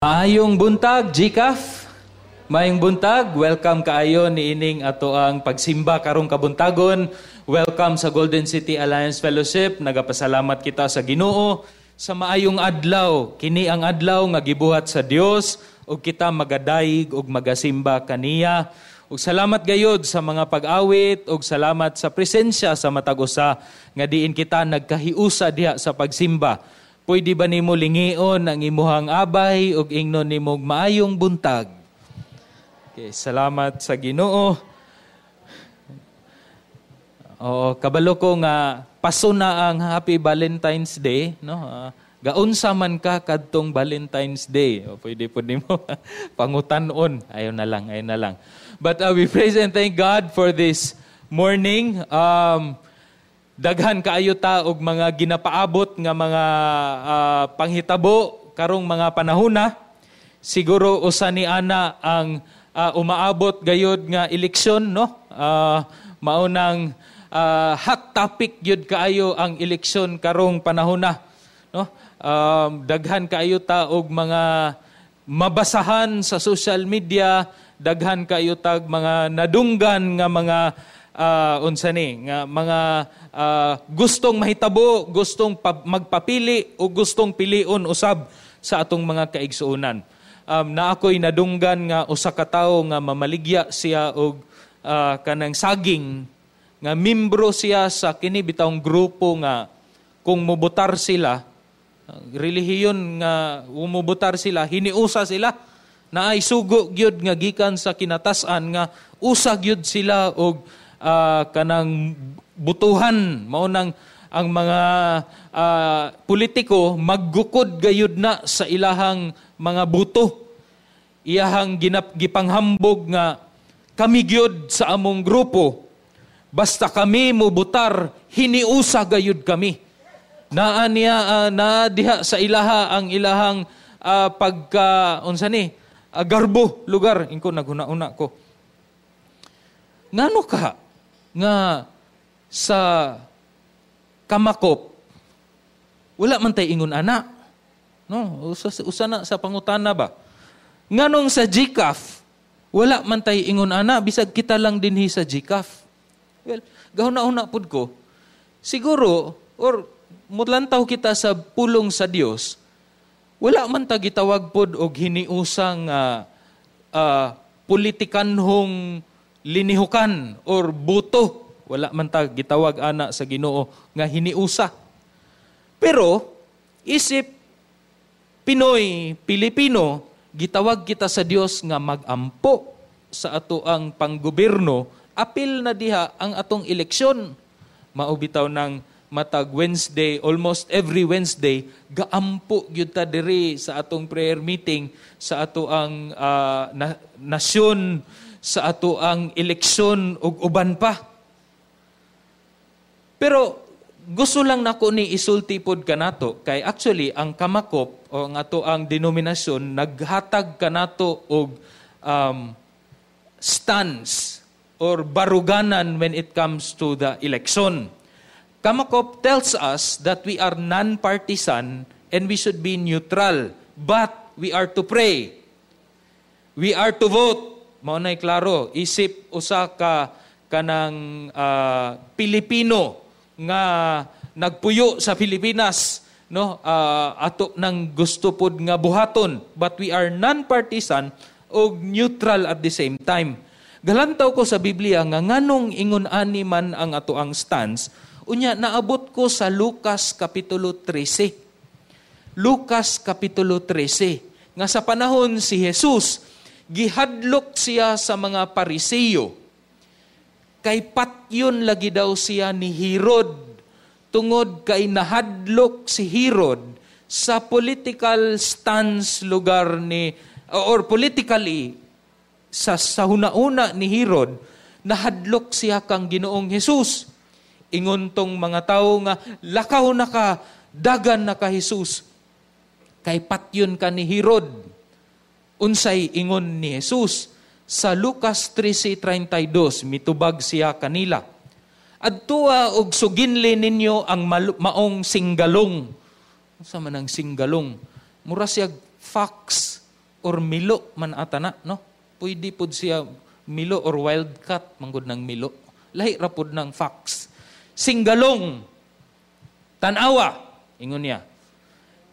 Maayong buntag, GCAF. Maayong buntag, welcome kaayo niining ato ang pagsimba karong kabuntagon. Welcome sa Golden City Alliance Fellowship. Nagapasalamat kita sa Ginoo sa maayong adlaw. Kini ang adlaw nga gibuhat sa Dios ug kita magadayig ug magasimba kaniya. Ug salamat gayod sa mga pag-awit ug salamat sa presensya sa matag usa nga diin kita nagkahiusa diha sa pagsimba. Pwede ba nimo lingion ang imuhang abay ug ingnon nimo maayong buntag? Okay, salamat sa Ginoo. Oo, kabalo ko nga paso na ang Happy Valentine's Day, no? Gaunsa man ka kadtong Valentine's Day. O, pwede po nimo pangutan-on. Ayon na lang, ayon na lang. But we praise and thank God for this morning. Daghan kaayo ta og mga ginapaabot nga mga panghitabo karong mga panahona. Siguro usa ni ana ang umaabot gayod nga eleksyon, no? Maunang hot topic gyud kaayo ang eleksyon karong panahona, no? Daghan kaayo ta og mga mabasahan sa social media, daghan kaayo tag mga nadunggan nga mga unsa ni nga mga gustong mahitabo, gustong magpapili o gustong pilion usab sa atong mga kaigsuonan. Na ako'y nadunggan nga usa ka tawo nga mamaligya siya og kanang saging, nga membro siya sa kini bitawng grupo nga kung mubutar sila, relihiyon nga umubutar sila, hiniusa sila, naay sugo gyud nga gikan sa kinatas-an nga usa gyud sila og kanang butuhan. Mao nang ang mga politiko maggukod gayud na sa ilahang mga buto. Iyahang gipanghambog nga kami gyud sa among grupo, basta kami mubutar, hiniusa gayud kami. Naa niya naa diha sa ilaha ang ilahang pagka unsa ni garbo lugar. Ingko naghuna-una ko, ngano ka nga sa Kamakop wala man tay ingon ana, no? Usa na sa pangutana ba, nganong sa GCAF wala man tay ingon ana bisag kita lang dinhi sa GCAF? Well, gahuna-huna pud ko, siguro or mutlantaw kita sa pulong sa Dios, wala man ta gitawag pod og hiniusang politikanhong linihukan or buto. Wala man ta gitawag ana sa Ginoo nga hiniusa. Pero isip Pinoy, Pilipino, gitawag kita sa Dios nga magampo sa ato ang panggobyerno, apil na diha ang atong eleksyon. Mao bitaw nang matag Wednesday, almost every Wednesday, gaampo gyud ta diri sa atong prayer meeting, sa ato ang nasyon, sa ato ang eleksyon ug uban pa. Pero gusto lang nako ni isulti pod kanato kay actually ang Kamakop o ang ato ang denominasyon naghatag kanato og stance or baruganan when it comes to the election. Kamakop tells us that we are non-partisan and we should be neutral, but we are to pray. We are to vote. Mao nay klaro, isip usa ka kanang Pilipino nga nagpuyo sa Pilipinas, no? Ato nang gusto pod nga buhaton, but we are non-partisan og neutral at the same time. Galantaw ko sa Biblia nga nganong ingon ani man ang ato ang stance. Unya naabot ko sa Lucas Kapitulo 13. Lucas Kapitulo 13 nga sa panahon si Jesus gihadlok siya sa mga Pariseo kay patyon lagi daw siya ni Herod, tungod kay nahadlok si Herod sa political stance lugar ni or politically sa hunauna ni Herod, nahadlok siya kang Ginoong Jesus. Ingon tong mga tawo nga lakaw na ka, dagan na ka, Jesus, kay patyon ka ni Herod. Unsay ingon ni Jesus? Sa Lucas 13:32, mitubag siya kanila. "Adtua og suginli ninyo ang maong singgalong." Unsa man ang singgalong? Mura siya fox. Or milo man ata na, no? Pwede pud siya milo or wildcat, manggod ng milo. Lahi ra pud ng fox. Singgalong, tanawa, ingon niya.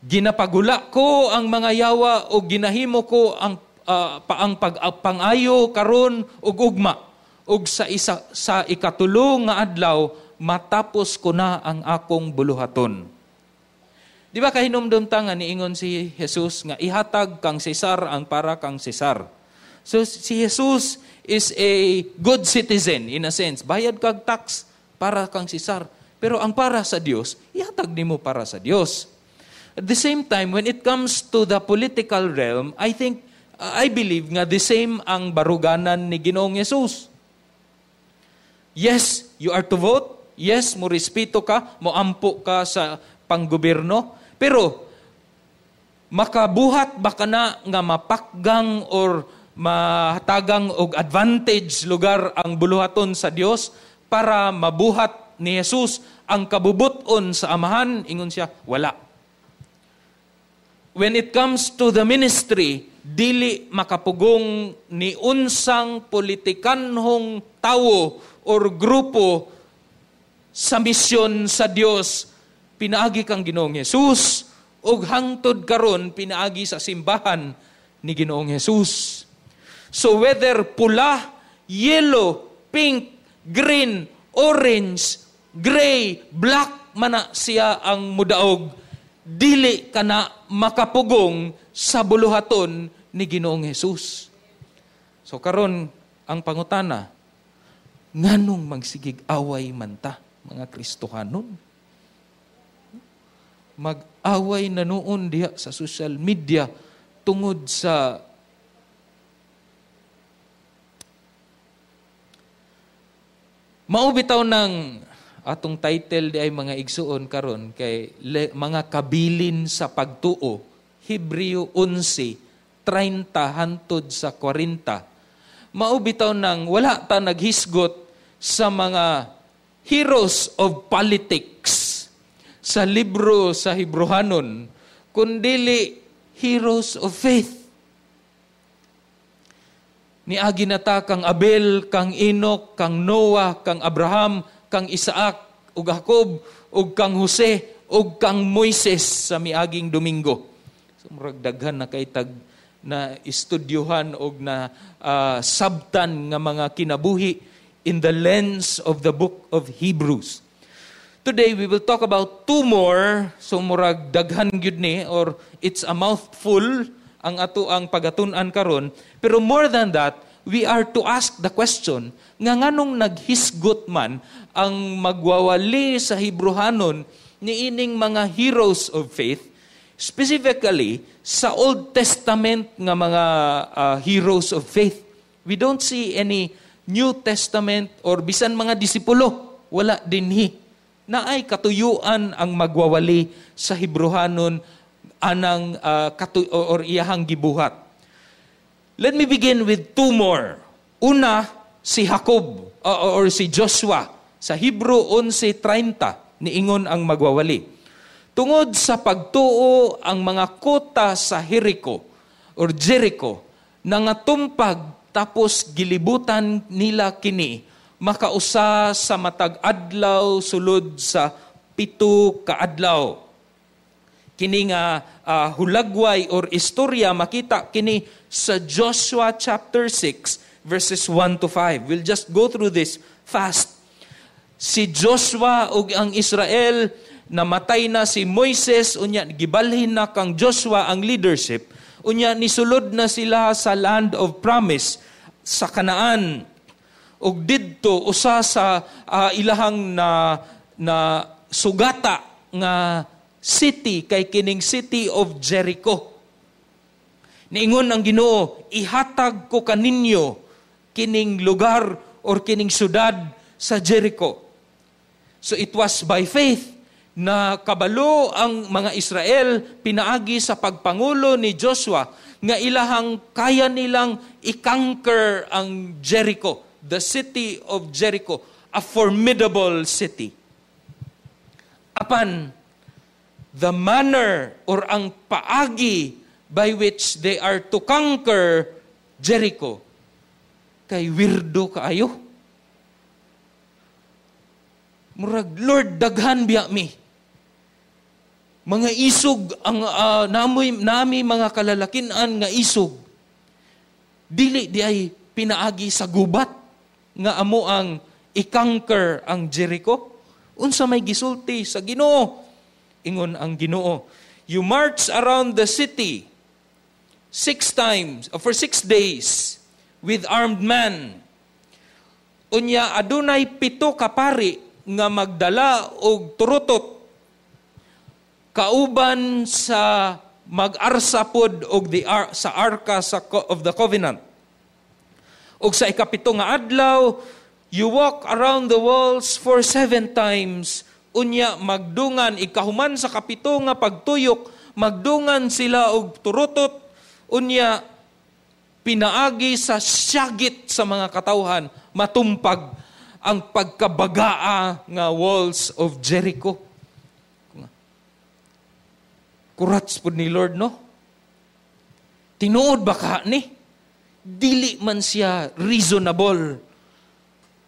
Ginapagula ko ang mga yawa o ginahimo ko ang paang pag pangayo karon ug ugma ug sa isa sa ikatulo nga adlaw matapos ko na ang akong buluhaton. Di ba kahinumdum ta nga niingon si Jesus nga ihatag kang Cesar ang para kang Cesar? So si Jesus is a good citizen in a sense. Bayad kag tax para kang Cesar. Pero ang para sa Dios, ihatag nimo para sa Dios. At the same time, when it comes to the political realm, I believe nga the same ang baruganan ni Ginoong Jesus. Yes, you are to vote. Yes, mo respeto ka, mo ampo ka sa panggobyerno. Pero makabuhat ba ka na nga mapakgang or mahatagang og advantage lugar ang buluhaton sa Dios para mabuhat ni Jesus ang kabubuton sa Amahan? Ingon siya, wala. When it comes to the ministry, dili makapugong ni unsang politikanhong tawo or grupo sa misyon sa Dios pinaagi kang Ginoong Jesus ug hangtod karon pinaagi sa simbahan ni Ginoong Jesus. So whether pula, yellow, pink, green, orange, gray, black mana siya ang mudaog, dili kana makapugong sa buluhaton ni Ginoong Jesus. So karon ang pangutana, nganong magsigig away man ta mga Kristohanon? Mag-away na noon diha sa social media tungod sa mao bitaw ng atong title di ay, mga igsuon, karon kay mga kabilin sa pagtuo, Hebreo 11:30 hantod sa 40. Mao bitaw nang wala ta naghisgot sa mga heroes of politics sa libro sa Hebrohanon, kundili heroes of faith. Niagi na ta kang Abel, kang Enoch, kang Noah, kang Abraham, kang Isaac, ug Jacob, ug kang Jose, ug kang Moises sa miaging Domingo. So murag daghan na kay tag na estudyuhan og na sabtan nga mga kinabuhi in the lens of the book of Hebrews. Today we will talk about two more, so murag daghan gyud ni or it's a mouthful ang ato ang pagatun-an karon, pero more than that, we are to ask the question nga nganong naghisgot man ang magwawali sa Hebrohanon niining mga heroes of faith, specifically sa Old Testament nga mga heroes of faith. We don't see any New Testament or bisan mga disipulo, wala dinhi. Naay katuyuan ang magwawali sa Hebrohanon anang or iyahang gibuhat. Let me begin with two more. Una, si Jacob or si Joshua. Sa Hebrew 11:30, niingon ang magwawali. Tungod sa pagtuo ang mga kota sa Jericho or Jericho, nangatumpag tapos gilibutan nila kini, makausa sa matag adlaw sulod sa 7 ka adlaw. Kini nga hulagway or istorya makita kini sa Joshua chapter 6 verses 1 to 5. We'll just go through this fast. Si Joshua ug ang Israel, namatay na si Moises, unya gibalhin na kang Joshua ang leadership, unya nisulod na sila sa land of promise sa Canaan. Ug didto usa sa ilahang na sugata nga city kay kining city of Jericho. Niingon ang Ginoo, ihatag ko kaninyo kining lugar or kining syudad sa Jericho. So it was by faith na kabalo ang mga Israel pinaagi sa pagpangulo ni Joshua nga ilahang kaya nilang i-conquer ang Jericho, the city of Jericho, a formidable city. Apan the manner or ang paagi by which they are to conquer Jericho kay weirdo kaayo. Murag, "Lord, daghan biya mi. Mga isog ang namoy nami, mga kalalakinan nga isog. Dili di ay pinaagi sa gubat nga amo ang i-conquer ang Jericho?" Unsa may gisulti sa Ginoo? Ingon ang Ginoo, "You march around the city six times for 6 days with armed men. Unya adunay pito ka pari nga magdala og turutot kauban sa mag-arsa pod og the sa arka sa of the covenant. Ug sa ikapito nga adlaw, you walk around the walls for seven times. Unya magdungan, ikahuman sa kapito nga pagtuyok, magdungan sila og turutot. Unya pinaagi sa syagit sa mga katawhan, matumpag ang pagkabagaa nga walls of Jericho." Kurats pud ni Lord, no? Tinuod ba ka ni? Dili man siya reasonable.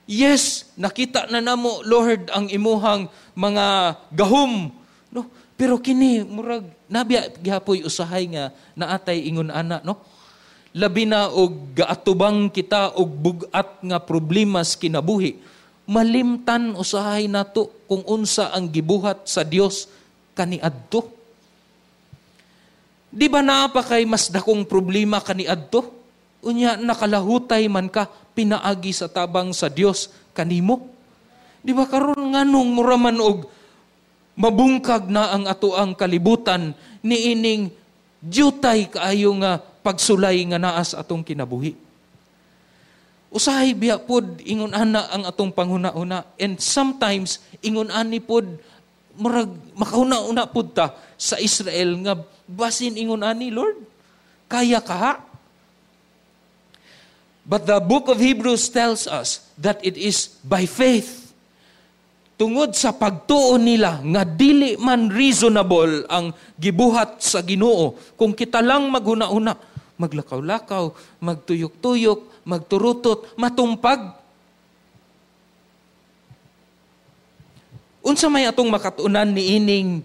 Yes, nakita na namo, Lord, ang imuhang mga gahom, no? Pero kini murag nabiya gihapoy usahay nga naatay ingon ana, no? Labi na og gaatubang kita og bug-at nga problemas kinabuhi, malimtan usahay nato kung unsa ang gibuhat sa Dios kaniadto. Di ba naa pa kay mas dakong problema kaniadto? Unya nakalahutay man ka pinaagi sa tabang sa Dios kanimo. Di ba karon, nganong mura man og mabungkag na ang atoang kalibutan niining dyutay kaayo nga pagsulay nga naa sa atong kinabuhi? Usahay biya pod ingon ana ang atong panghuna-una, and sometimes ingon ani pod, murag makahuna-una pod ta sa Israel nga basin ingon ani, "Lord, kaya ka ha?" But the book of Hebrews tells us that it is by faith. Tungod sa pagtuo nila nga dili man reasonable ang gibuhat sa Ginoo. Kung kita lang maghuna-una, maglakaw-lakaw, magtuyok-tuyok, magturutot, matumpag. Unsa may atong makatunan niining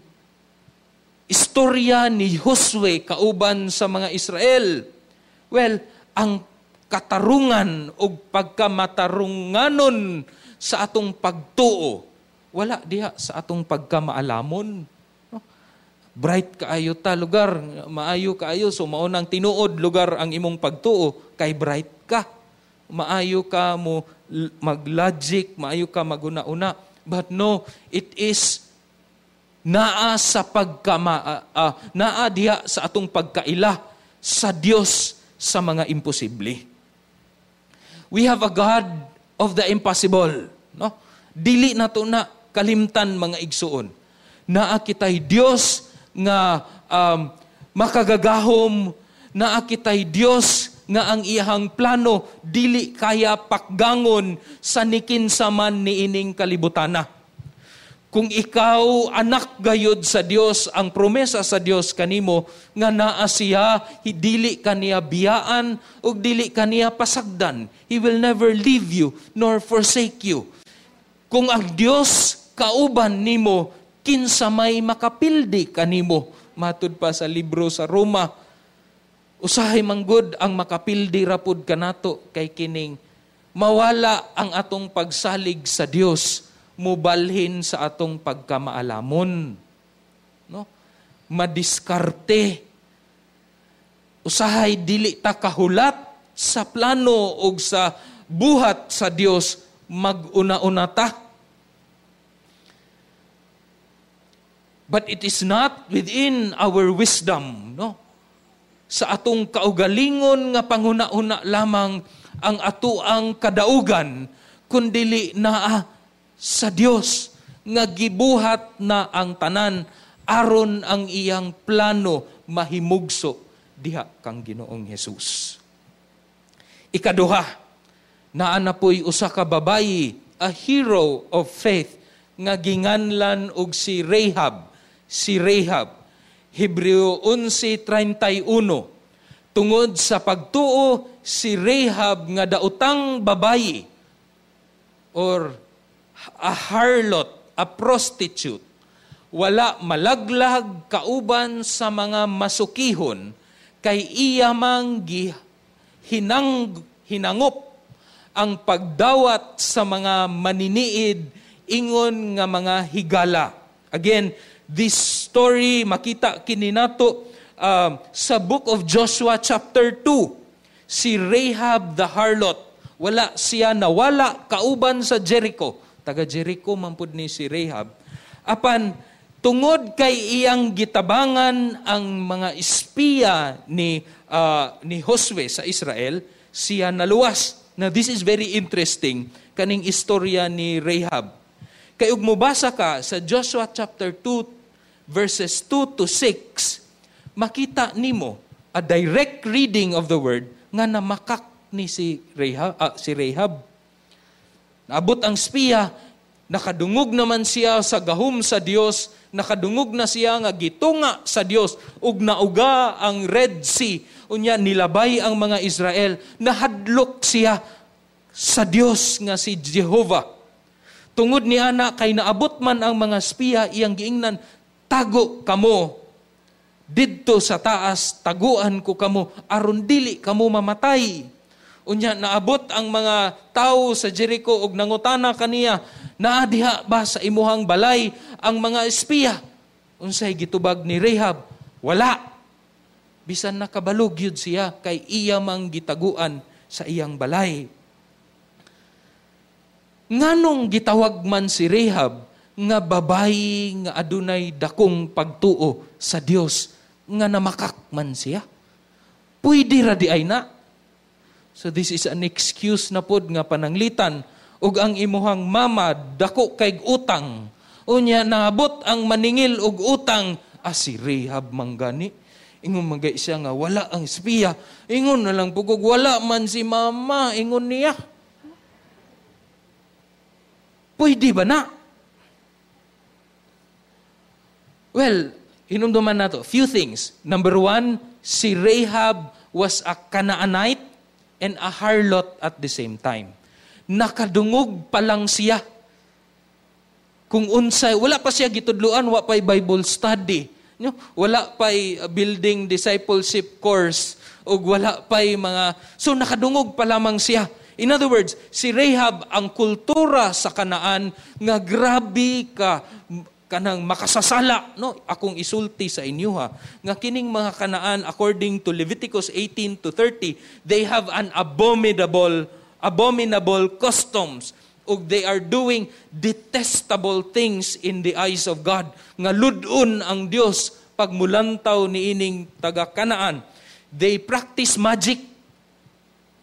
istorya ni Josue kauban sa mga Israel? Well, ang katarungan o pagkamatarunganon sa atong pagtuo, wala diha sa atong pagkamaalamon. No? Bright kaayo ta lugar, maayo kaayo, so mao nang tinuod lugar ang imong pagtuo kay bright ka. Maayo ka mo mag-logic, maayo ka maguna-una. But no, it is naa diha sa atong pagkaila sa Dios sa mga imposible. We have a God of the impossible, no? Dili nato na kalimtan, mga igsuon. Naa kitay Dios nga makagagahom, naa kitay Dios nga ang iyahang plano dili kaya pakgangon sa nikinsa man niining kalibutana. Kung ikaw anak gayod sa Dios, ang promesa sa Dios kanimo nga naa siya, dili kaniya biyaan ug dili kaniya pasagdan. He will never leave you nor forsake you. Kung ang Dios kauban nimo, kinsa may makapildi kanimo? Matud pa sa libro sa Roma, usahay manggod ang makapildi rapod kanato kay kining mawala ang atong pagsalig sa Dios, mubalhin sa atong pagkamaalamon. No? Madiskarte. Usahay dili ta kahulat sa plano og sa buhat sa Dios, mag-una-una ta. But it is not within our wisdom, no? Sa atong kaugalingon nga panghuna-una lamang ang atoang kadaugan, kundili naa sa Dios nga gibuhat na ang tanan aron ang iyang plano mahimugso diha kang Ginoong Hesus. Ikaduha, naa na po'y usa ka babayi, a hero of faith nga ginganlan og si Rahab. Si Rahab. Hebreo 11:31. Tungod sa pagtuo, si Rahab nga daotang babayi or a harlot, a prostitute, wala malaglag kauban sa mga masukihon kay iya mang hinangop ang pagdawat sa mga maniniid ingon nga mga higala. Again, this story makita kini nato sa Book of Joshua chapter 2. Si Rahab the harlot, wala siya nawala kauban sa Jericho. Taga Jericho man pud ni si Rahab. Apan tungod kay iyang gitabangan ang mga espiya ni Josue sa Israel, siya naluwas. Now, this is very interesting kaning istorya ni Rahab. Kay ug mobasa ka sa Joshua chapter 2 verses 2 to 6, makita nimo a direct reading of the word nga namakak ni si Rahab. Naabot ang espiya, nakadungog naman siya sa gahom sa Dios, nakadungog na siya nga gitunga sa Dios ug nauga ang Red Sea. Unya nilabay ang mga Israel, nahadlok siya sa Dios nga si Jehovah. Tungod ni ana, kay naabot man ang mga espiya, iyang giingnan, "Tago kamo didto sa taas, taguan ko kamo aron dili kamo mamatay." Unya naabot ang mga tao sa Jericho ug nangutana kaniya, "Naa diha ba sa imuhang balay ang mga espiya?" Unsay gitubag ni Rahab? "Wala." Bisan nakabalo gyud siya kay iya mang gitaguan sa iyang balay. Nganong gitawag man si Rahab nga babayi nga adunay dakong pagtuo sa Dios nga namakak man siya? Pwede ra diay na? So this is an excuse na pod nga pananglitan ug ang imuhang mama dako kay utang. Unya naabot ang maningil og utang, "Ah, si Rahab man gani. Ingon man gay siya nga wala ang espiya. Ingon na lang pugog wala man si mama," ingon niya. Pwede ba na? Well, hinumduman nato few things. Number one, si Rahab was a Canaanite and a harlot at the same time. Nakadungog pa lang siya. Kung unsay, wala pa siya gitudluan, wa pa'y Bible study. No? Wala pa'y building discipleship course, o wala pa'y mga. So nakadungog pa lamang siya. In other words, si Rahab, ang kultura sa Kanaan, nga grabe ka kanang makasasala, no? Akong isulti sa inyo ha, nga kining mga Kanaan, according to Leviticus 18 to 30, they have an abominable customs ug they are doing detestable things in the eyes of God, nga lud-on ang Dios pagmulantaw niining taga Kanaan. They practice magic,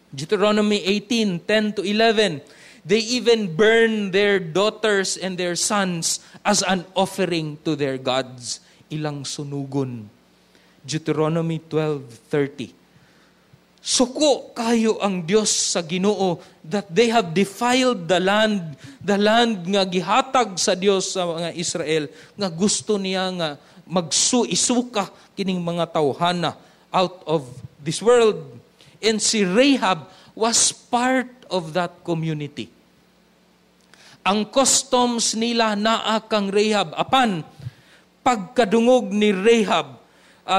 Deuteronomy 18:10 to 11. They even burn their daughters and their sons as an offering to their gods. Ilang sunugon. Deuteronomy 12:30. Suko kayo ang Dios sa Ginoo that they have defiled the land nga gihatag sa Dios sa mga Israel, nga gusto niya nga magsu isuka kining mga tawhana out of this world. And si Rahab was part of that community. Ang customs nila naa kang Rahab. Apan, pagkadungog ni Rahab,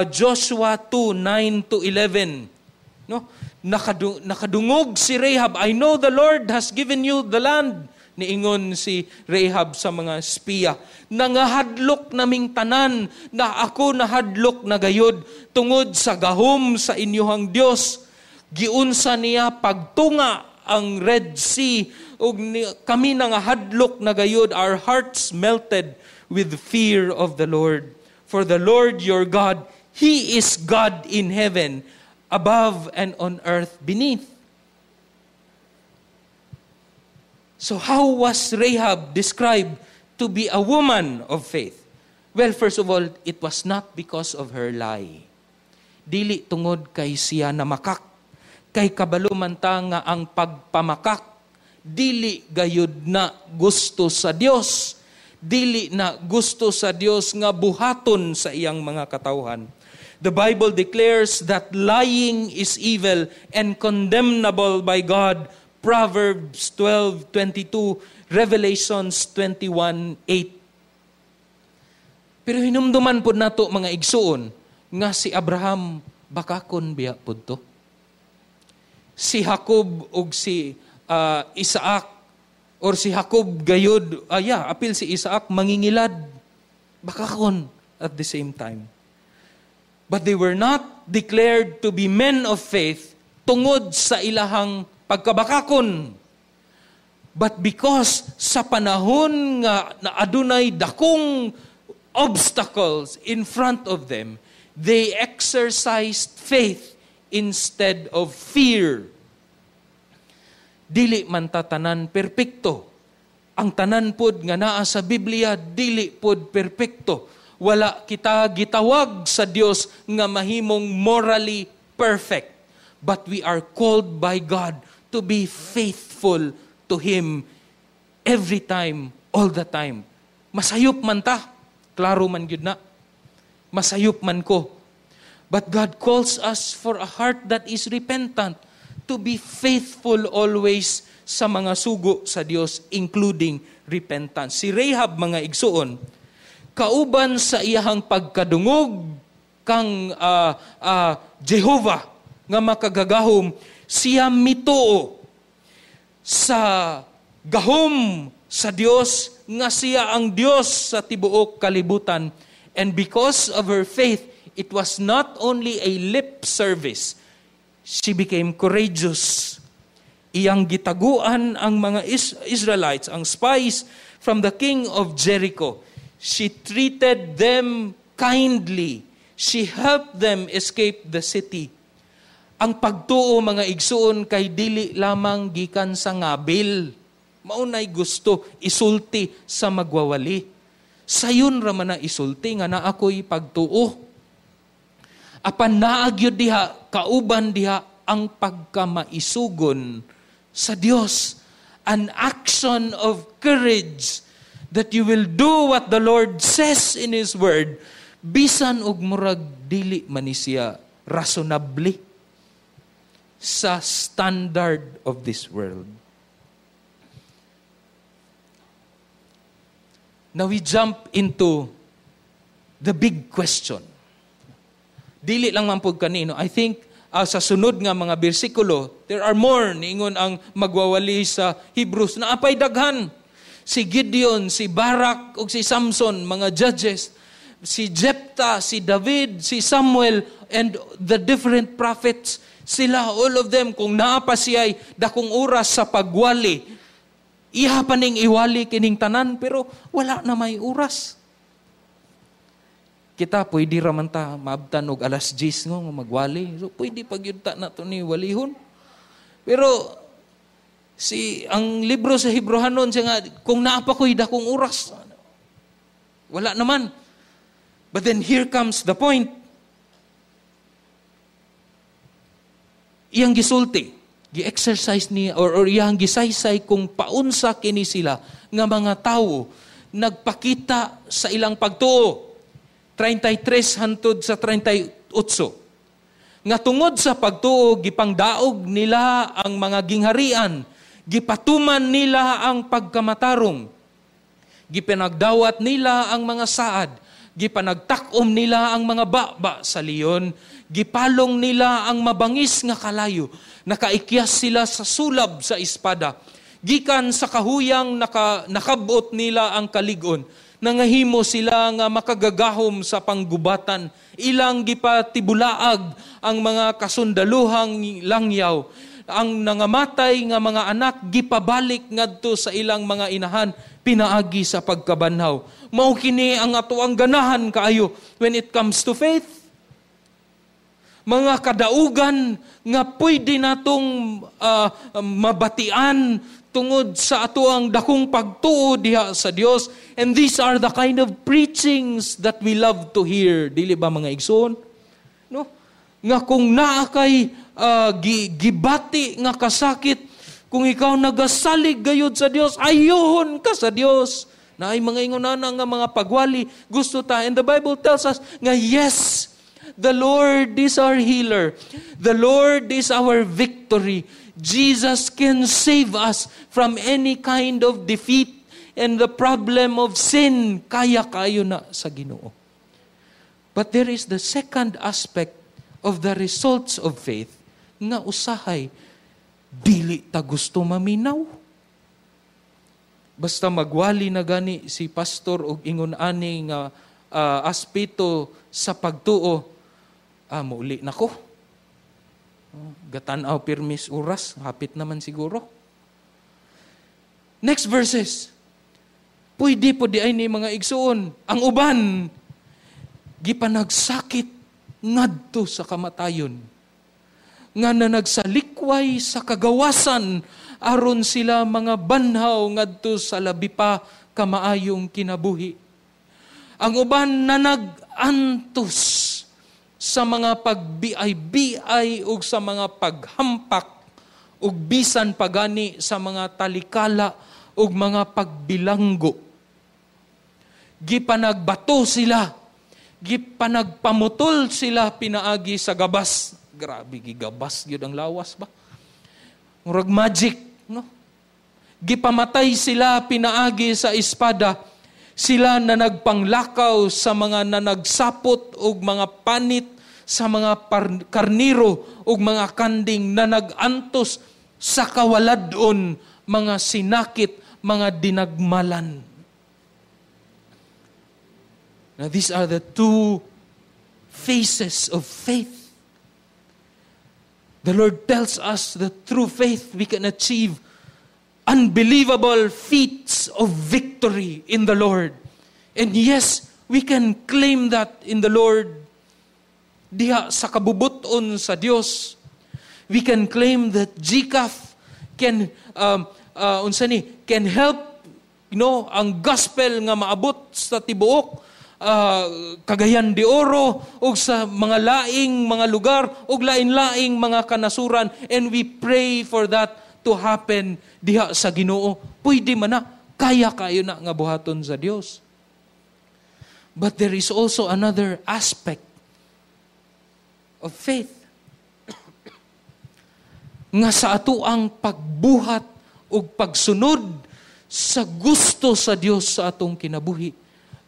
Joshua 2, 9 to 11, no? Nakadungog si Rahab, "I know the Lord has given you the land," niingon si Rahab sa mga espiya. "Nangahadlok naming tanan, na ako nahadlok na gayod tungod sa gahom sa inyuhang Dios. Giunsa niya pagtunga ang Red Sea ug kami nangahadlok na gayod, our hearts melted with fear of the Lord. For the Lord your God, He is God in heaven above and on earth beneath." So how was Rahab described to be a woman of faith? Well, first of all, it was not because of her lie. Dili tungod kay siya namakak. Kay kabalo man ta nga ang pagpamakak dili gayud na gusto sa Dios. Dili na gusto sa Dios nga buhaton sa iyang mga katawhan. The Bible declares that lying is evil and condemnable by God. Proverbs 12:22, Revelations 21:8. Pero hinumduman pod nato, mga igsuon, nga si Abraham bakakon biya pud to. Si Jacob ug si Isaac or si Jacob gayud, yeah, apil si Isaac, mangingilad, bakakon at the same time. But they were not declared to be men of faith tungod sa ilahang pagkabakakon. But because sa panahon nga na adunay dakong obstacles in front of them, they exercised faith instead of fear. Dili man ta tanan perpekto. Ang tanan pod nga naa sa Biblia, dili pod perpekto. Wala kita gitawag sa Dios nga mahimong morally perfect. But we are called by God to be faithful to Him every time, all the time. Masayop man ta. Klaro man gyud na. Masayop man ko. But God calls us for a heart that is repentant, to be faithful always sa mga sugo sa Dios, including repentance. Si Rahab, mga igsuon, kauban sa iyahang pagkadungog kang Jehovah nga makagagahom, siya mituo sa gahom sa Dios nga siya ang Dios sa tibuok kalibutan. And because of her faith, it was not only a lip service. She became courageous. Iyang gitaguan ang mga Israelites, ang spies from the king of Jericho. She treated them kindly. She helped them escape the city. Ang pagtuo, mga igsuon, kay dili lamang gikan sa ngabil. Maunay gusto isulti sa magwawali. Sayon ra man na isulti nga naa ko'y pagtuo. Apan naa gyud diha, kauban diha ang pagkamaisugon sa Dios. An action of courage that you will do what the Lord says in His Word, bisan og murag dili man ni siya rasonable sa standard of this world. Now we jump into the big question. Dili lang man pud kanino. I think sa sunod nga mga bersikulo, there are more. Niingon ang magwawali sa Hebrews na apay daghan. Si Gideon, si Barak ug si Samson, mga judges, si Jephthah, si David, si Samuel, and the different prophets, sila, all of them, kung naa pa siya'y dakong oras sa pagwali, iha pa ning iwali kining tanan, pero wala na may oras. Kita, pwede raman ta maabtan og alas 10 nga magwali. So, pwede pag yun ta na to ni walihon. Pero, si ang libro sa Hebrohanon, siya nga, kung naa pa ko'y dakong oras, wala naman. But then here comes the point. Iyang gisulti, gi-exercise niya, or iyang gisaysay kung paunsa kini sila nga mga tawo nagpakita sa ilang pagtuo. 33 hantod sa 38. Nga tungod sa pagtuo, gipangdaog nila ang mga gingharian, gipatuman nila ang pagkamatarong, gipanagdawat nila ang mga saad, gipanagtakom nila ang mga baba sa leon, gipalong nila ang mabangis nga kalayo, nakaikyas sila sa sulab sa espada, gikan sa kahuyang nakabot nila ang kaligon, nangahimo sila nga makagagahom sa panggubatan, ilang gipatibulaag ang mga kasundaluhang langyaw, ang nangamatay nga mga anak gipabalik ngadto sa ilang mga inahan pinaagi sa pagkabanhaw. Mao kini ang atoang ganahan kaayo when it comes to faith. Mga kadaugan nga pwede natong mabatian tungod sa atoang dakong pagtuo diha sa Dios. And these are the kind of preachings that we love to hear. Dili ba, mga igsoon? No? Nga kung naa kay gibati nga kasakit, kung ikaw nagasalig gayud sa Dios, ayuhon ka sa Dios. Naay mga ingon na nga mga pagwali, gusto ta. And the Bible tells us nga yes, the Lord is our healer. The Lord is our victory. Jesus can save us from any kind of defeat and the problem of sin. Kaya kayo na sa Ginoo. But there is the second aspect of the results of faith nga usahay dili ta gusto maminaw. Basta magwali na gani si pastor og ingon ani nga aspeto sa pagtuo, muuli na ko. Gatan-aw pirmis oras, hapit naman siguro. Next verses. Pwede po di ay ni mga igsuon. Ang uban, gipanagsakit ngadto sa kamatayon. Nga na nagsalikway sa kagawasan, aron sila mga banhaw ngadto sa labi pa kamaayong kinabuhi. Ang uban na nag-antos sa mga pagbiay-biay ug sa mga paghampak ug bisan pagani sa mga talikala ug mga pagbilanggo. Gipanagbato sila, gipanagpamutol sila pinaagi sa gabas. Grabe, gigabas gyud ang lawas ba? Murag magic, no? Gipamatay sila pinaagi sa espada. Sila na nagpanglakaw sa mga nanagsapot og mga panit sa mga karniro og mga kanding na nagantos sa kawaladon, mga sinakit, mga dinagmalan. Now these are the two faces of faith. The Lord tells us that through faith we can achieve unbelievable feats of victory in the Lord. And yes, we can claim that in the Lord. Diha sa kabubuton sa Dios, we can claim that GCAF can can help, you know, ang gospel nga maabot sa tibuok Cagayan de Oro ug sa mga laing mga lugar ug lain-laing mga kanasuran, and we pray for that to happen diha sa Ginoo. Pwede man na, kaya kayo na nga buhaton sa Dios. But there is also another aspect of faith nga sa ato ang pagbuhat ug pagsunod sa gusto sa Dios sa atong kinabuhi,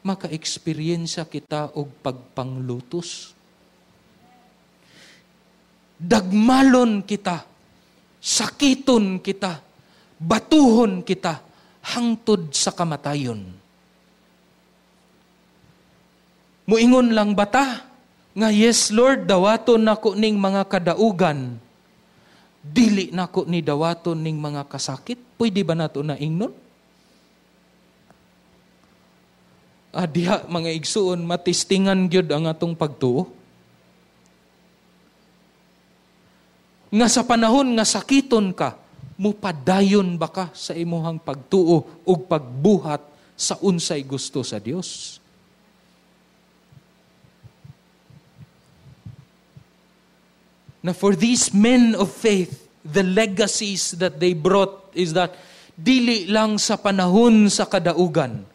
maka-eksperyensya kita og pagpanglutos. Dagmalon kita, sakiton kita, batuhon kita, hangtod sa kamatayon. Muingon lang bata, nga yes Lord, dawaton nako ning mga kadaugan, dili nako ni dawaton ning mga kasakit. Pwede ba nato na ingnon? Diha mga igsuon, matistingan gyud ang atong pagtuo. Nga sa panahon nga sakiton ka, mupadayon ba ka sa imuhang pagtuo ug pagbuhat sa unsay gusto sa Dios? Na for these men of faith, the legacies that they brought is that dili lang sa panahon sa kadaugan,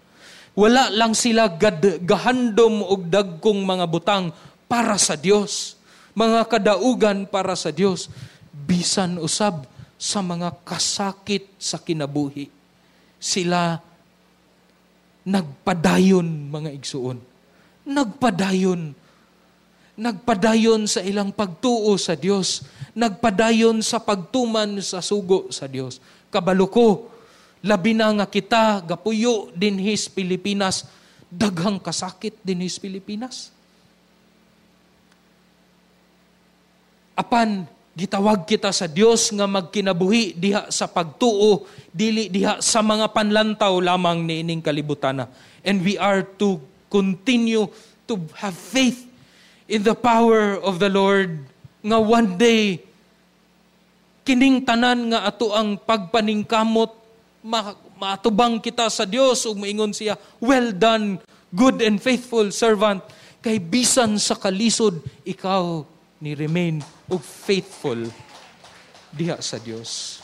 wala lang sila gahandom og dagkong mga butang para sa Dios, mga kadaugan para sa Dios, bisan usab sa mga kasakit sa kinabuhi. Sila nagpadayon, mga igsuon. Nagpadayon. Nagpadayon sa ilang pagtuo sa Dios. Nagpadayon sa pagtuman sa sugo sa Dios. Kabalo ko, labi na nga kita gapuyo dinhis Pilipinas, daghang kasakit dinhis Pilipinas. Apan gitawag kita sa Dios nga magkinabuhi diha sa pagtuo, dili diha sa mga panlantaw lamang niining kalibutana. And we are to continue to have faith in the power of the Lord nga one day kining tanan nga ato ang pagpaningkamot, maatubang kita sa Dios ug maingon siya, well done, good and faithful servant. Kay bisan sa kalisod, ikaw ni remain og faithful diha sa Dios.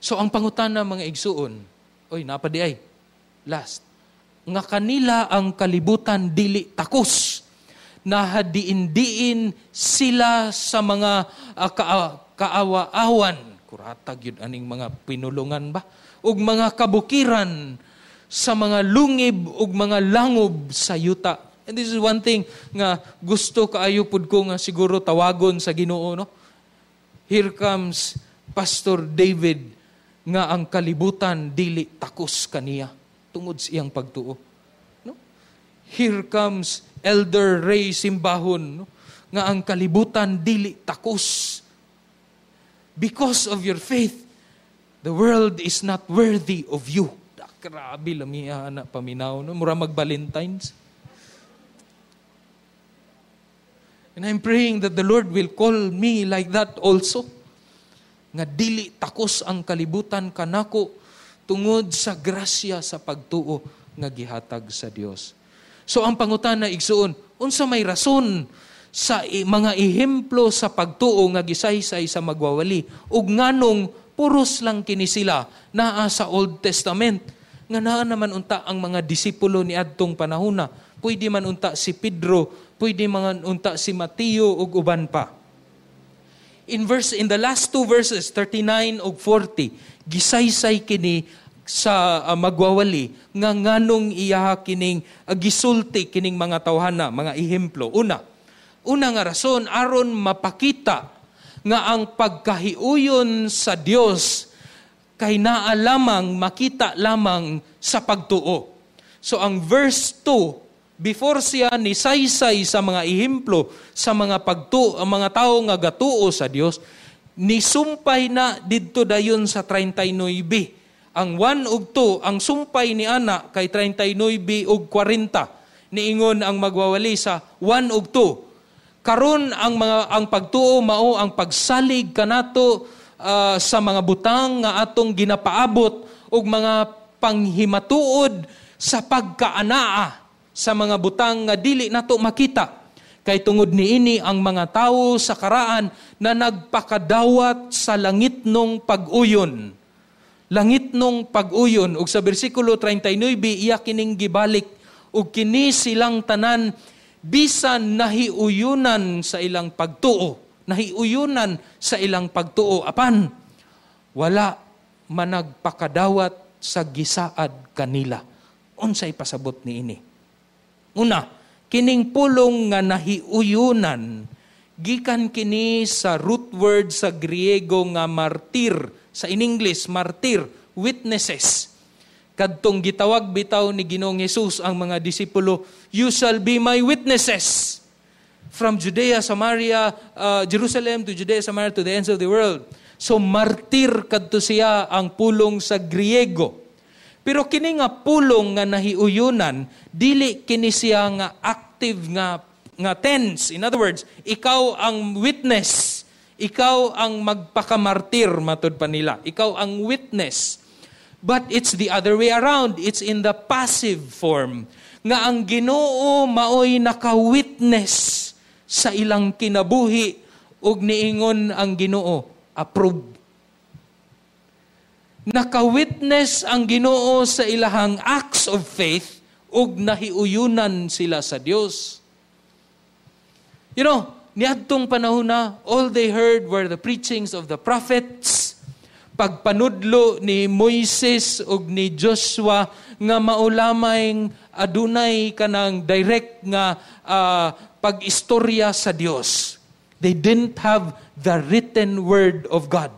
So ang pangutana, mga igsuon, Oy, naa pa diay. Last. Nga kanila ang kalibutan dili takos. Nahadiin-diin sila sa mga kaawa-awan. Kurata gyud aning mga pinulungan ba? Ug mga kabukiran sa mga lungib ug mga langob sa yuta. And this is one thing nga gusto kaayo pud ko nga siguro tawagon sa Ginoo, no? Here comes Pastor David nga ang kalibutan dili takos kaniya tungod sa iyang pagtuo. No? Here comes Elder Ray Simbahon, no? Nga ang kalibutan dili takos. Because of your faith, the world is not worthy of you. Da, grabe lamia na paminaw, no? Mura mag-Valentine's. And I'm praying that the Lord will call me like that also. Nga dili takos ang kalibutan kanako tungod sa grasya sa pagtuo nga gihatag sa Dios. So ang pangutana, igsuon, unsa may rason sa mga ehemplo sa pagtuo nga gisaysay sa magwawali ug nganong puros lang kini sila naa sa Old Testament, nga naa naman unta ang mga disipulo ni adtong panahona? Pwede man unta si Pedro, pwede man unta si Mateo ug uban pa. In the last two verses, 39 ug 40, gisaysay kini sa magwawali nga nganong iyaha kining gisulti kining mga tawhana, mga ehemplo. Una nga rason, aron mapakita nga ang pagkahiuyon sa Dios kay naa lamang, makita lamang sa pagtuo. So ang verse 2, before siya ni saysay sa mga ehemplo sa mga pagtuo, ang mga tawo nga gatuo sa Dios, nisumpay na didto dayon sa 39. Ang 1 ug 2, ang sumpay ni ana kay 39 ug 40. Niingon ang magwawali sa 1 ug 2. Karon ang pagtuo mao ang pagsalig kanato sa mga butang nga atong ginapaabot ug mga panghimatuod sa pagkaanaa sa mga butang nga dili nato makita. Kay tungod niini ang mga tawo sa karaan na nagpakadawat sa langitnong pag-uyon. Langitnong pag-uyon. Ug sa bersikulo 39, iya kining gibalik ug kini silang tanan bisan nahiuyunan sa ilang pagtuo. Nahiuyunan sa ilang pagtuo. Apan, wala managpakadawat sa gisaad kanila. Unsay pasabot niini? Una, kining pulong nga nahiuyunan, gikan kini sa root word sa Griego nga martir, sa in English, martir, witnesses. Kadtong gitawag bitaw ni Ginoong Hesus ang mga disipulo, "You shall be my witnesses from Judea, Samaria, Jerusalem to Judea, Samaria to the ends of the world." So martir kadto siya ang pulong sa Griego. Pero kini nga pulong nga nahiuyunan, dili kini siya nga active nga tense. In other words, ikaw ang witness. Ikaw ang magpakamartir, matud pa nila. Ikaw ang witness. But it's the other way around. It's in the passive form. Nga ang Ginoo maoy naka-witness sa ilang kinabuhi ug niingon ang Ginoo, approve. Naka-witness ang Ginoo sa ilahang acts of faith ug nahiuyunan sila sa Dios. Niadtong panahon na, all they heard were the preachings of the prophets, pagpanudlo ni Moises ug ni Joshua nga maulamay adunay kanang direct nga pag-istorya sa Dios. They didn't have the written word of God.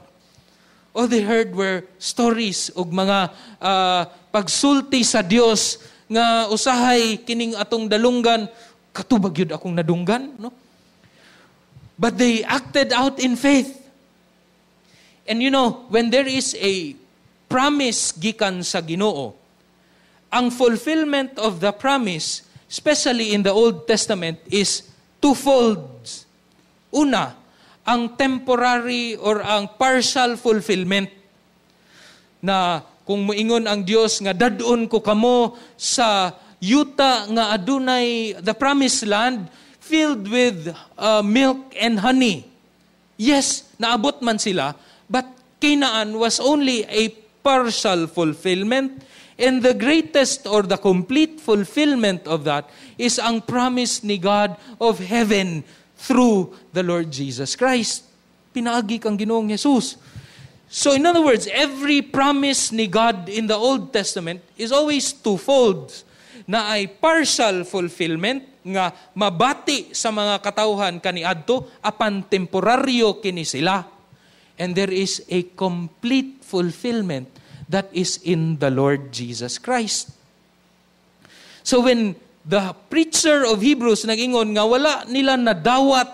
All they heard were stories ug mga pagsulti sa Dios nga usahay kining atong dalunggan, katubag yun akong nadunggan, no? But they acted out in faith. And when there is a promise gikan sa Ginoo, ang fulfillment of the promise, especially in the Old Testament, is twofold. Una, ang temporary or ang partial fulfillment na kung moingon ang Dios nga dad-on ko kamo sa yuta nga adunay the promised land filled with milk and honey. Yes, naabot man sila, but Canaan was only a partial fulfillment. And the greatest or the complete fulfillment of that is ang promise ni God of heaven through the Lord Jesus Christ. Pinaagi kang Ginoong Jesus. So in other words, every promise ni God in the Old Testament is always twofold. Na ay partial fulfillment nga mabati sa mga katawhan kaniadto apan temporaryo kini sila. And there is a complete fulfillment that is in the Lord Jesus Christ. So when the preacher of Hebrews nagingon nga wala nila nadawat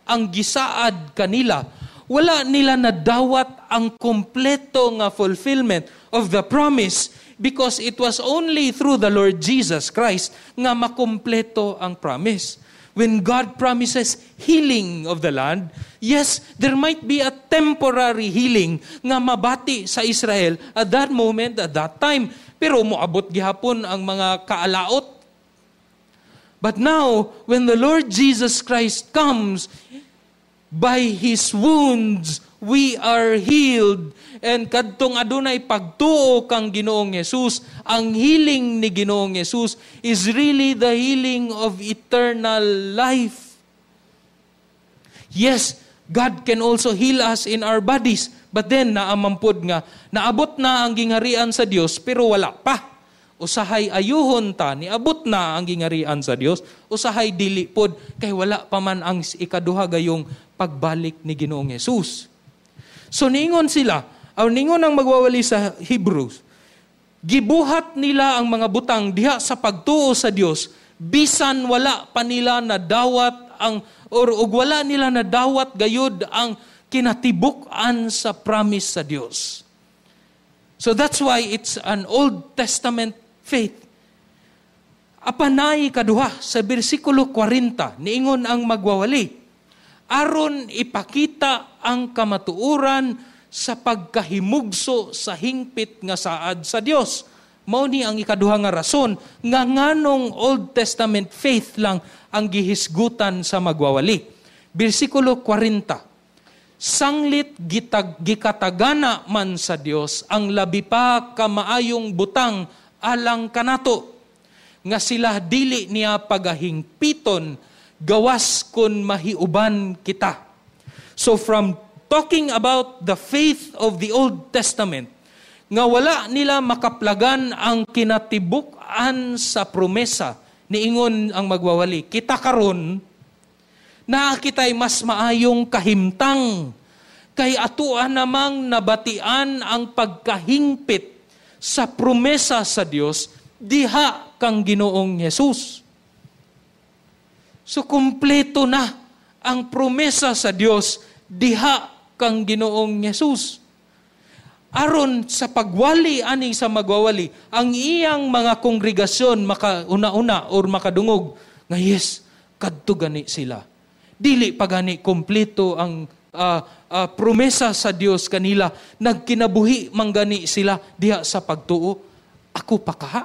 ang gisaad kanila, wala nila nadawat ang kompleto nga fulfillment of the promise because it was only through the Lord Jesus Christ nga makumpleto ang promise. When God promises healing of the land, yes, there might be a temporary healing nga mabati sa Israel at that moment, at that time. Pero moabot gihapon ang mga kaalaot. But now, when the Lord Jesus Christ comes, by His wounds, we are healed. And kadtong adunay pagtuo kang Ginoong Jesus, ang healing ni Ginoong Jesus is really the healing of eternal life. Yes, God can also heal us in our bodies. But then, naamampod nga, naabot na ang gingharian sa Dios pero wala pa. Usahay ayuhon ta, niabot na ang gingharian sa Dios, usahay dili pod, kay wala pa man ang ikaduha gayong pagbalik ni Ginoong Jesus. So ningon sila, o ningon ang magwawali sa Hebrews, gibuhat nila ang mga butang diha sa pagtuo sa Dios, bisan wala pa nila nadawat ang or ug wala nila nadawat gayud ang kinatibuk-an sa promise sa Dios. So that's why it's an Old Testament faith. Apanay kaduha sa bersikulo 40, niingon ang magwawali, aron ipakita ang kamatuoran sa pagkahimugso sa hingpit nga saad sa Dios. Mao ni ang ikaduha nga rason nga nganong Old Testament faith lang ang gihisgutan sa magwawali. Bersikulo 40. Sanglit gikatagana man sa Dios ang labi pa kamaayong butang alang kanato, nga sila dili niya pagahingpiton gawas kun mahiuban kita. So from talking about the faith of the Old Testament, nga wala nila makaplagan ang kinatibuk-an sa promesa, niingon ang magwawali, kita karon naa kita'y mas maayong kahimtang, kay atoa namang nabatian ang pagkahingpit sa promesa sa Dios diha kang Ginoong Jesus. So kumpleto na ang promesa sa Dios diha kang Ginoong Jesus. Aron sa pagwali ani sa magwawali, ang iyang mga kongregasyon makauna-una or makadungog nga yes, kadto gani sila. Dili pa gani kumpleto ang promesa sa Dios kanila, nagkinabuhi man gani sila diha sa pagtuo. Ako pa kaha?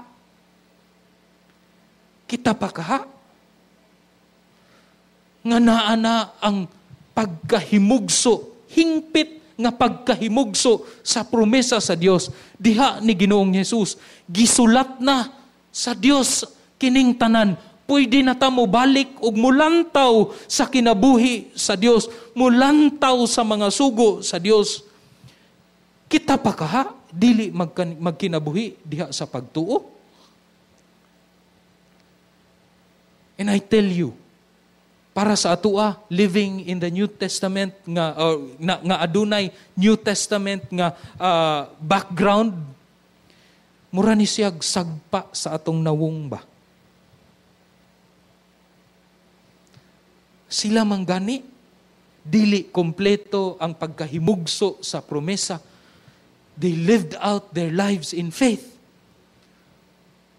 Kita pa kaha? Nga naa na ang pagkahimugso, hingpit nga pagkahimugso sa promesa sa Dios diha ni Ginoong Jesus. Gisulat na sa Dios kining tanan. Pwede na ta mobalik og mulantaw sa kinabuhi sa Dios, mulantaw sa mga sugo sa Dios. Kita pa kaha dili magkinabuhi diha sa pagtuo? And I tell you, para sa atoa living in the New Testament nga nga adunay New Testament nga background, mura ni siyag sagpa sa atong nawong ba. Sila manggani dili kompleto ang pagkahimugso sa promesa. They lived out their lives in faith.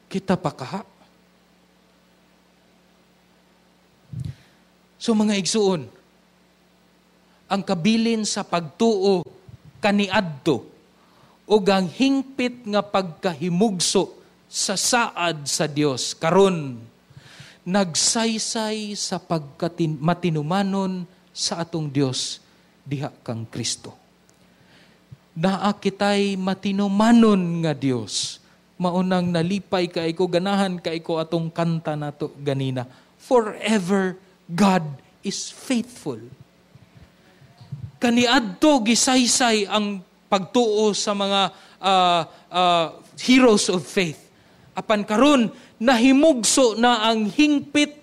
Kita pa kaha? So mga igsuon, ang kabilin sa pagtuo kaniadto ug ang hingpit nga pagkahimugso sa saad sa Dios karon nagsaysay sa pagkatinumanon sa atong Dios diha kang Kristo. Naa kitay matinumanon nga Dios. Maunang nalipay kay ko, ganahan kay ko atong kanta nato ganina. Forever God is faithful. Kaniadto gisaysay ang pagtuo sa mga heroes of faith. Apan karon nahimugso na ang hingpit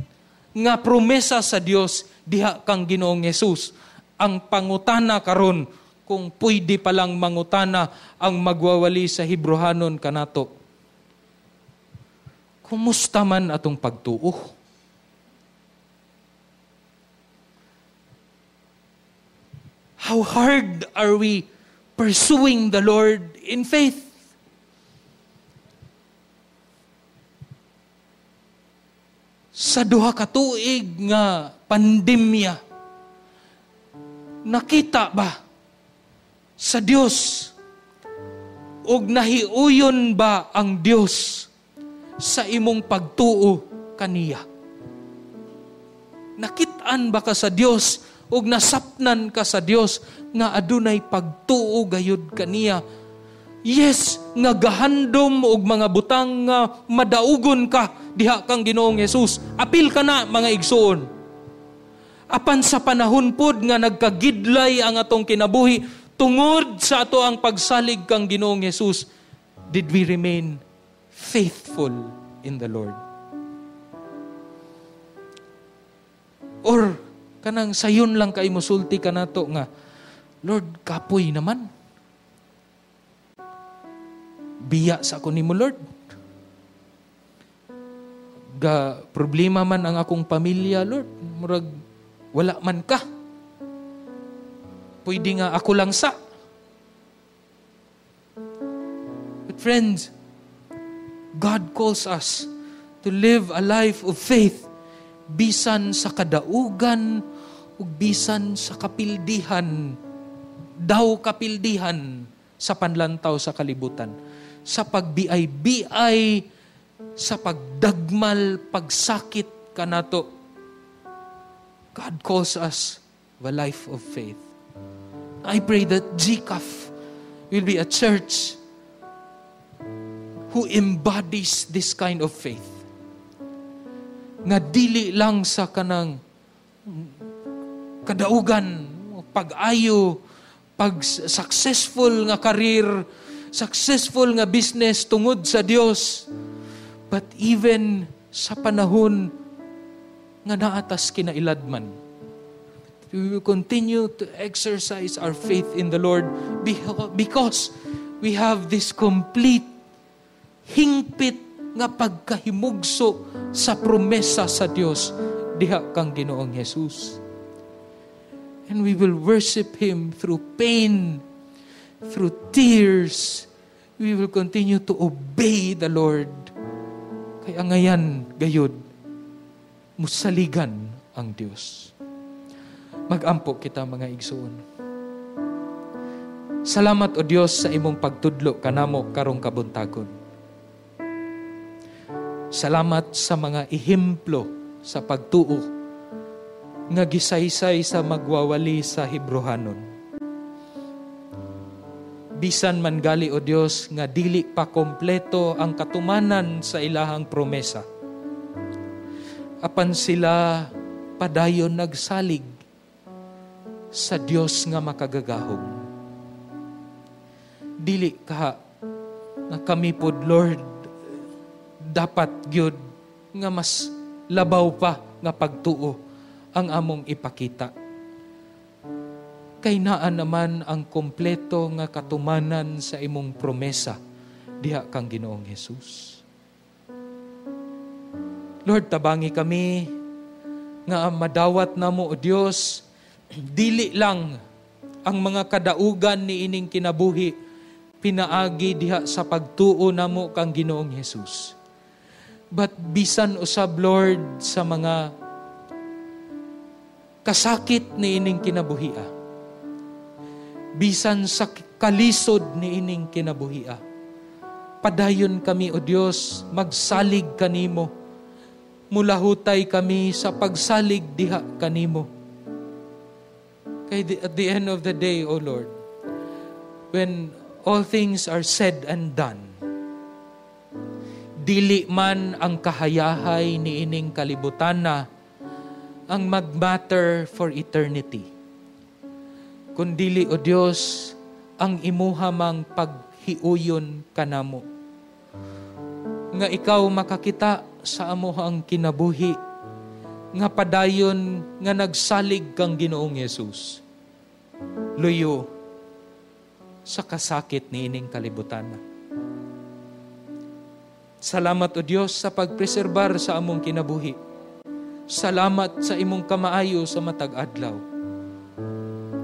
nga promesa sa Dios diha kang Ginoong Hesus. Ang pangutana karon, kung pwede palang mangutana ang magwawali sa Hebrohanon kanato, kumusta man atong pagtuo? How hard are we pursuing the Lord in faith? Sa 2 ka tuig nga pandemya, nakita ba sa Dios og nahiuyon ba ang Dios sa imong pagtuo kaniya? Nakit-an ba ka sa Dios og nasapnan ka sa Dios nga adunay pagtuo gayud kaniya? Yes, nga gahandom og mga butang nga madaugon ka diha kang Ginoong Hesus. Apil ka na, mga igsoon. Apan sa panahon pod nga nagkagidlay ang atong kinabuhi tungod sa ato ang pagsalig kang Ginoong Hesus, did we remain faithful in the Lord? Or kanang sayon lang kay musulti kanato nga, Lord, kapoy naman. Biya sa ako nimo, Lord. Ga problema man ang akong pamilya, Lord. Murag wala man ka. Pwede nga ako lang sa. But friends, God calls us to live a life of faith bisan sa kadaugan ug bisan sa kapildihan, daw kapildihan sa panlantaw sa kalibutan, sa pagbiay-biay, sa pagdagmal, pagsakit kanato. God calls us a life of faith. I pray that GCAF will be a church who embodies this kind of faith. Nga dili lang sa kanang kadaugan, pag-ayo, pag successful nga career, successful nga business tungod sa Dios, but even sa panahon nga naatas kinailadman, we will continue to exercise our faith in the Lord because we have this complete hingpit nga pagkahimugso sa promesa sa Dios diha kang Ginoong Hesus. And we will worship Him through pain, through tears. We will continue to obey the Lord. Kaya ngayon, gayud, musaligan ang Dios. Magampo kita, mga igsoon. Salamat, O Dios, sa imong pagtudlo kanamo karong kabuntagon. Salamat sa mga ehemplo sa pagtuo nga gisaysay sa magwawali sa Hebrohanon. Bisan man gali, O Dios, nga dili pa kompleto ang katumanan sa ilahang promesa, apan sila padayon nagsalig sa Dios nga makagagahom. Dili ka nga kami pod, Lord, dapat gyud nga mas labaw pa nga pagtuo ang among ipakita. Kay naa naman ang kompleto nga katumanan sa imong promesa diha kang Ginoong Hesus. Lord, tabangi kami nga madawat namo, O Dios, dili lang ang mga kadaugan ni ining kinabuhi pinaagi diha sa pagtuo namo kang Ginoong Hesus. But bisan usab, Lord, sa mga kasakit ni ining kinabuhia, bisan sa kalisod ni ining kinabuhia, padayon kami, O Dios, magsalig kanimo. Mulahutay kami sa pagsalig diha kanimo. Kay at the end of the day, O Lord, When all things are said and done, dili man ang kahayahay ni ining kalibutan na ang mag-matter for eternity. Kundili, O Dios, ang imuha mang paghiuyon kanamo. Nga ikaw makakita sa amuhang kinabuhi, nga padayon nga nagsalig kang Ginoong Yesus. Luyo sa kasakit ni ining kalibutan. Salamat, O Dios, sa pagpreserbar sa among kinabuhi. Salamat sa imong kamaayo sa matag adlaw.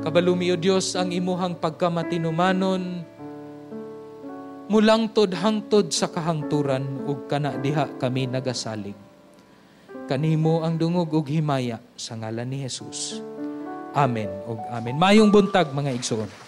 Kabalumi, O Dios, ang imuhang pagkamatinumanon mulangtod hangtod sa kahangturan ug kana diha kami nagasalig. Kanimo ang dungog ug himaya sa ngalan ni Jesus. Amen ug amen. Mayong buntag, mga igsoon.